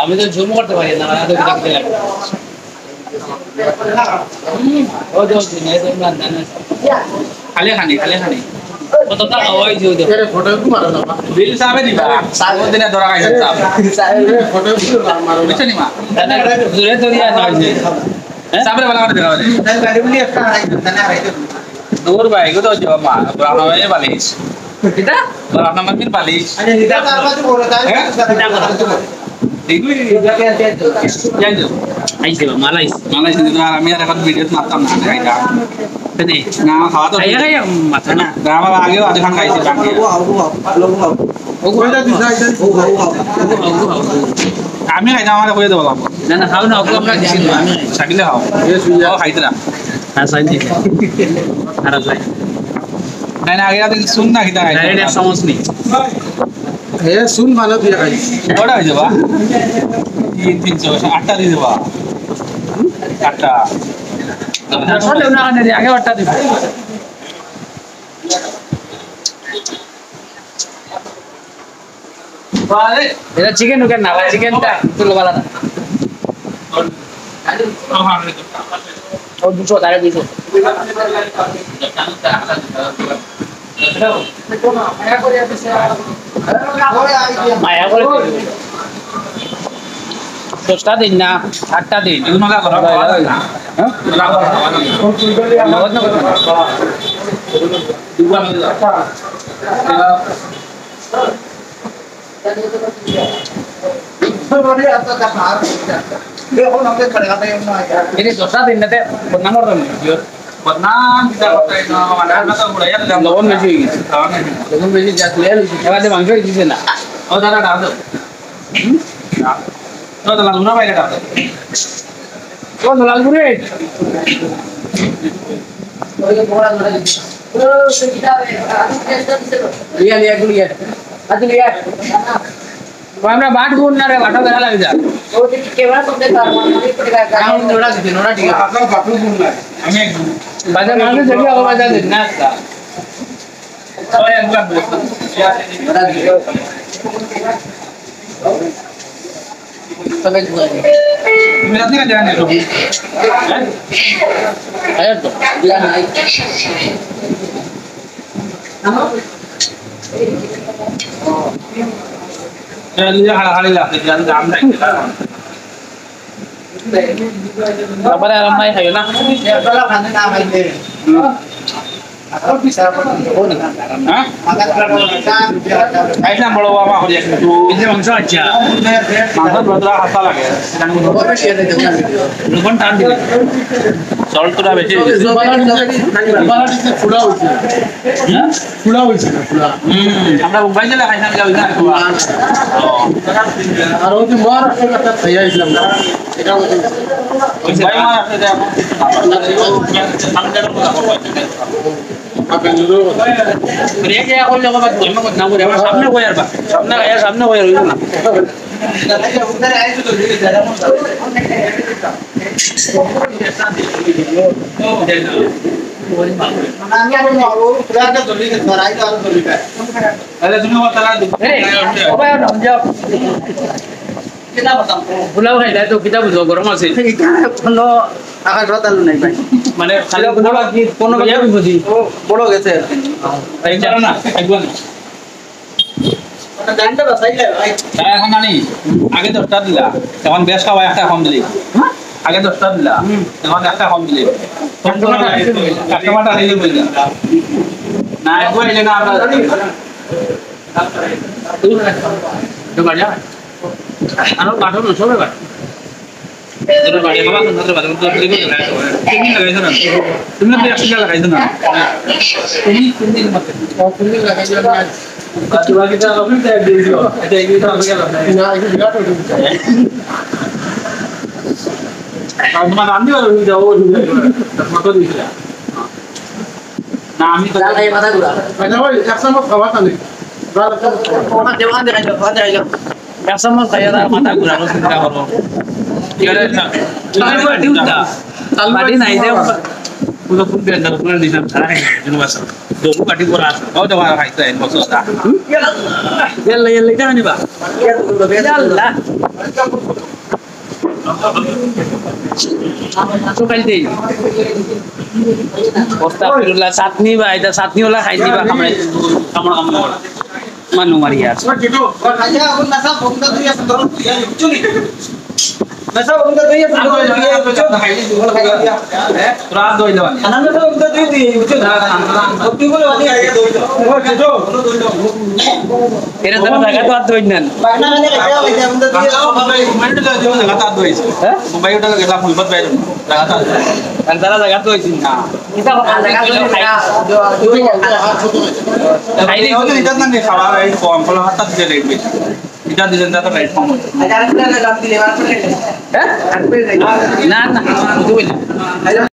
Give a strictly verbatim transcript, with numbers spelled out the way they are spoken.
আমি তো জুম করতে পারি না, আমার হাতে কিতা কিতা লাগে। হুম, ও তো হচ্ছে, এই তো ইমরান খান আছে। খালি খানি, খালি খানি। কত টাকা হয়েছে ওদের? এরে ফটো একটু মারো না, মা। বিল সাবে দিবা। সাবে দিনে ধরা খাইছে সাব। এরে ফটো একটু মারো না। বুঝছো নি, মা? জোরে ধরিয়া না হয়েছে। হ্যাঁ? সাবরে ভালো করে দেখা হয়েছে। দূর ভাই, এগুলো তো হচ্ছে, মা, পুরানো হয়ে বালিশ। কিতা? পুরানো মাটির বালিশ। আচ্ছা, এটা তো আবার তো বড়, তাই হ্যাঁ? এটা বড়। এগুলি এটা কে আছে? যাই তো। আইছে বা, মাল আইছে। মাল আইছে, কিন্তু আর আমি আর এখন ভিডিও মারতাম না, খাইতাম। কেনে? না, আমার খাওয়া তো খাইয়া খাইয়া মারতাম না। না, আমার আগেও আধ খান খাইছি, বাকি। ও, ও, ও, ও, ও, ও, ও, ও, ও, ও, ও, ও, ও, ও। আমি খাইতাম, আমার হয়ে দেবো লাগবো। না, না, খাও না, ওগুলো আমরা দিছি না, আমি খাই। শাকিলে খাও। ও, খাইতে না। হ্যাঁ, সাইন দিছে। আর আছে। না, না, আগে রাতে শুন না, কিতা খাইতে না, এটা না। সমস্যা নেই। এ, শুন, ভালো দিয়ে খাই। কটা হয়েছে বা? তিন, তিন, ছয়, আটটা দিয়ে দেবা। আটটা। আসলে না, না, আগে আটটা দিবে। এটা চিকেন উকেন না, বা চিকেনটা তুলো বালা না। ও দুশো, তারে দুশো। মায়া করে। দশটা দিন না, আটটা দিন। এগুলো না করো, খাওয়া যায় না। হ্যাঁ? নগদ নগদ না। এটা দশটা দিন না, তে বদনাম করবেন। বদনাম কিতা করতে, মানে, আমরা তো উড়াইয়া দিলাম। লবণ বেশি হয়ে গেছে। লবণ বেশি। লবণ বেশি, যা তুলে আনছি। এবার যে মাংস হয়ে গেছে না। ও, দাদা, দাদা। হুম? ও, দাদা, লাল গুঁড়া বাইরে দাও। ও, দাদা, লাল গুঁড়া। লিয়া, লিয়া, একটু লিয়া। আচ্ছা, লিয়া। ও, আমরা বাট গুণ না রে, বাটা বেড়া লাগে যা। ও, ঠিক ক্যামেরা করতে পারবো না, আমি করে রাখবো। আমি ওরা দিন, ওরা ঠিক আছে। আপনার বাটু গুণ নাই। আমি একদম। বাজার মানুষ দেখি, আবার বাজার দিন না, আচ্ছা। তারপরে আর আমরাই খাইও না। হ্যাঁ? খাইছিলাম বড় বাবা, হরিয়া কিন্তু। এই যে মাংস, আচ্ছা। মাংস বদলা হালকা লাগে। লবণ টান দিলে। জল তোরা বেশি হয়েছে। ফুলা হয়েছে। হ্যাঁ? ফুলা হয়েছে না, ফুলা। হুম, আমরা উবাই দিলে খাইতাম, যা হইতাম। আর ওই যে মার একটা খাইয়া আইছিলাম না। এটা ওই যে ভাই মার আছে, দেখো। ব্রেক ইয়া করলে আবার বইমা করতে না করে, আবার সামনে বই আর বা। সামনে আয়া, সামনে বই আর হইল না। আরে তুমি আমার তারা এরে, ও ভাই, আর যাও। কিতা কথা? পোলাও খাইলে তো কিতা বুঝো, গরম আছে। এটা কোনো আকাশ পাতাল নাই ভাই। মানে খালি বড় কি কোনো ইয়া বুঝি? ও বড় গেছে আর কি। এই জানো না, একবার না। ওটা জানতে পারো, তাই না ভাই? তারা এখন আনি, আগে দশটা দিলা, এখন বেশ খাওয়া একটা কম দিলি। আগে দশটা দিলা, এখন একটা কম দিলি। কাস্টমারটা, কাস্টমারটা হারিয়ে বললি। না, একবার এলে না, আমরা আরো বাটন না, সবে বাটন। তোর বাড়ি বাবা, তোর বাড়ি, তোর বাড়ি কোথায়? তুমি লাগাইছো না? তুমি তো একশো টাকা লাগাইছো না? তুমি কোন দিন মাত্র? তুমি লাগাইছো না? আর তোমার কিতা হবে? এটা দিয়ে দিও। এটা এগিয়ে তো হবে গেল না। না, এটা বিরাট হয়ে গেছে। আর তোমার রান্ধি ভালো হয়ে যাও, ও হয়ে যাও। তোমার তো দিছিলা। না, আমি তো জাল খাইয়ে মাথা ঘুরা। আচ্ছা ভাই, এক চামচ খাওয়া খালি। জাল এক চামচ খাওয়া। ওখান দিয়ে, ওখান দিয়ে খাইলো, ওখান দিয়ে খাইলো। এক চামচ খাইয়া তার মাথা ঘুরানো চিন্তা করো। কি করে? তার বাটি উঠা। তার বাটি নাই যে। তো ফুল বেন্ডার করে দিলাম, তারা খাই না, জুনু বাসা। দোকান পার্টি করা আছে। ও, তো ভালো খাইতে, এক বছর দা। ইয়াল্লা, ইয়াল্লা, এটা আনিবা। ইয়াল্লা। সকাল দেই। আস্তাগফিরুল্লাহ, চাটনি বা, এটা চাটনি ওলা খাই দিবা, কামড়ে, কামড়, কামড় করে। মানু মারিয়া। এরা তারা জাগা তো আর ধরইন না। হ্যাঁ? আর তারা জাগা তো হইছে না। কিতা কথা? খাইলে এটা না নি, খাবার এই কম, ফলে হঠাৎ দিলে রেট বেশি। এটা দিলে তাতে রেট কম হচ্ছে। হ্যাঁ? না, না, বুঝতে পারলি।